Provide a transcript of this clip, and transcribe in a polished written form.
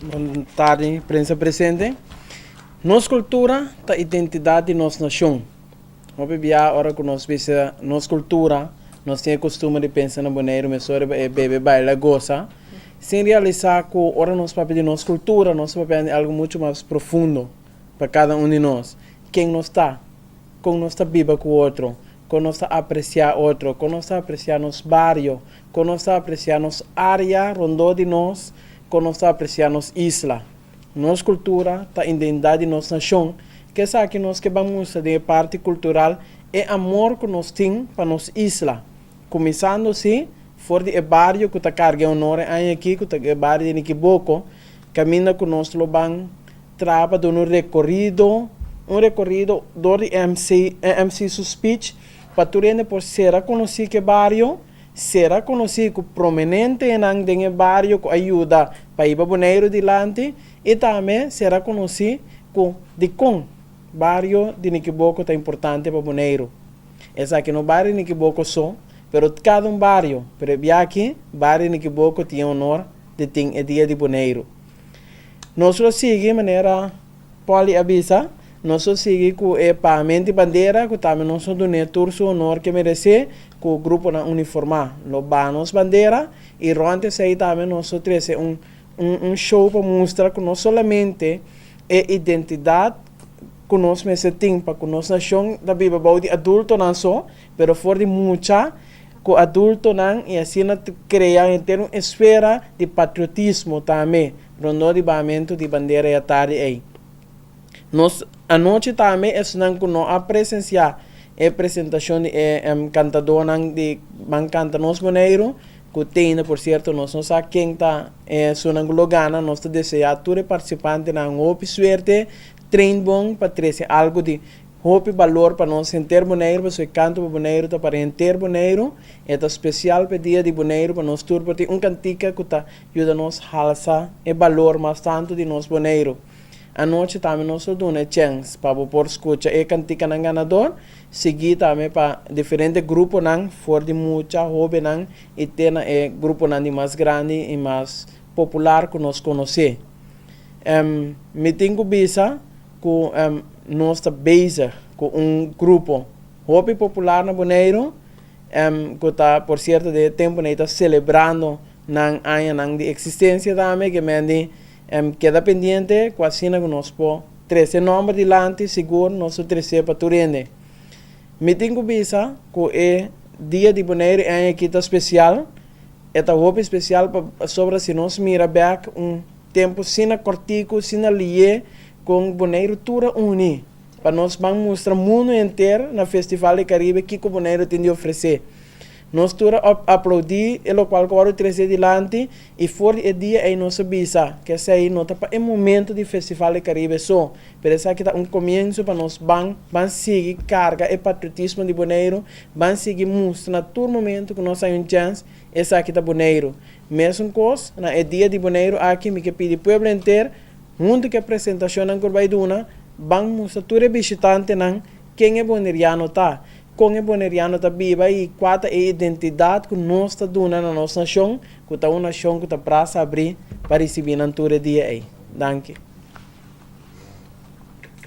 Bon tardi, prensa presente. Nos kultura ta identidat di nos nashon. Hopi bia ora ku nos bisa nos kultura, nos tin e kustumber di pensa na Boneiru mesora riba e bebe, baila, gosa, sin realisá ku ora nos papia di nos kultura, nos ta papiando di algu muchu mas profundo pa kada un di nos. Ken nos ta? Kon nos ta biba ku otro? Kon nos ta apresiá otro? Kon nos ta apresiá nos bario? Kon nos ta apresiá nos área rondó di nos? Kon nos ta apresiá nos isla? Nos kultura ta identidat di nos nashon. Ku esaki nos ke ban mustra den e parti kultural e amor ku nos tin pa nos isla. Kuminsando si for di e bario ku ta karga e honor e aña aki ku ta e bario di Nikiboko, kaminda ku nos lo ban traha pa duna un rekorido, un rekorido dor di MC, MC su speech pa tur hende por sera konosí ku e bario. Sera konosí ku prominentenan den e bario ku a yuda pa hiba Boneiru dilanti i tambe sera konosí ku dikon bario di Nikiboko ta importante pa Boneiru. Esaki no bario di Nikiboko so, pero kada un bario, pero e biaha bario di Nikiboko tin e honor di tin e dia di Boneiru. Nos lo sigui manera. Polly a bisa, Nos lo sigui ku e pahament di bandera ku tambe nos lo dun'é tur su honor ke meresé ku gruponan uniformá. Lo baha nos bandera i rònt esei tambe nos lo trese un un show pa mustra ku no solamente e identidat ku nos mester tin pa ku nos nashon ta biba bou di adultonan so, pero for di mucha ku adultonan i asina krea henter un esfera di patriotismo tambe. Rondó di bahamentu di bandera e atardi ei. Nos anochi tambe esnan ku no a presensiá e presentashon di e kantadónan di Ban Kanta Nos Boneiru, ku tende por sierto nos no sa ken ta esunnan ku lo gana, nos ta deseá tur e partisipantenan hopi suerte, train bon pa trese algu di Hopi balor pa nos henter Boneiru pasobra e kanto pa Boneiru ta para henter Boneiru. E ta spesial pa e dia di Boneiru pa nos tur por tin un kantika ku ta yuda nos halsa e balor mas tantu di nos Boneiru. Anochi tambe nos lo duna e chèns pa bo por skucha e kantikanan ganador, sigui tambe pa diferente gruponan for di mucha, hóbennan i te na e gruponan di mas grandi i mas popular ku nos konosé. Mi tin ku bisa. Ku nos ta bezig ku un grupo hopi popular na Boneiru, ku ta por sierto den e tempunan ei ta selebrando nan añanan di eksistensia tambe, ke men di keda pendiente ku asina ku nos por trese nòmber dilanti sigur nos lo tres'é pa tur hende. Mi tin ku bisa ku e dia di Boneiru e aña aki ta spesial, e ta hopi spesial pasobra si nos mira bèk un Tempu sina kòrtiku, sina lié kon Boneiru tur a uni pa nos ban mustra mundu henter na Festival di Caribe kiko Boneiru tin di ofresé. Nos tur a aplaudí e lokual ku wòrdu tresé dilanti i for di e dia ei nos a bisa ku esei no ta pa e momento di Festival di Caribe so, pero esaki ta un komienso pa nos ban ban sigui karga e patriotismo di Boneiru, ban sigui mustra na tur momento ku nos haña un chèns esaki ta Boneiru. Mesun kos, na e dia di Boneiru aki mi ke pidi pueblo henter, huntu ku e presentashonnan ku bai duna, ban mustra tur e bishitantenan ken e boneriano ta, kon e boneriano ta biba i kua ta e identidat ku nos ta duna na nos nashon, ku ta un nashon ku ta brasa abrí pa risibí nan tur e dia ei. Danki.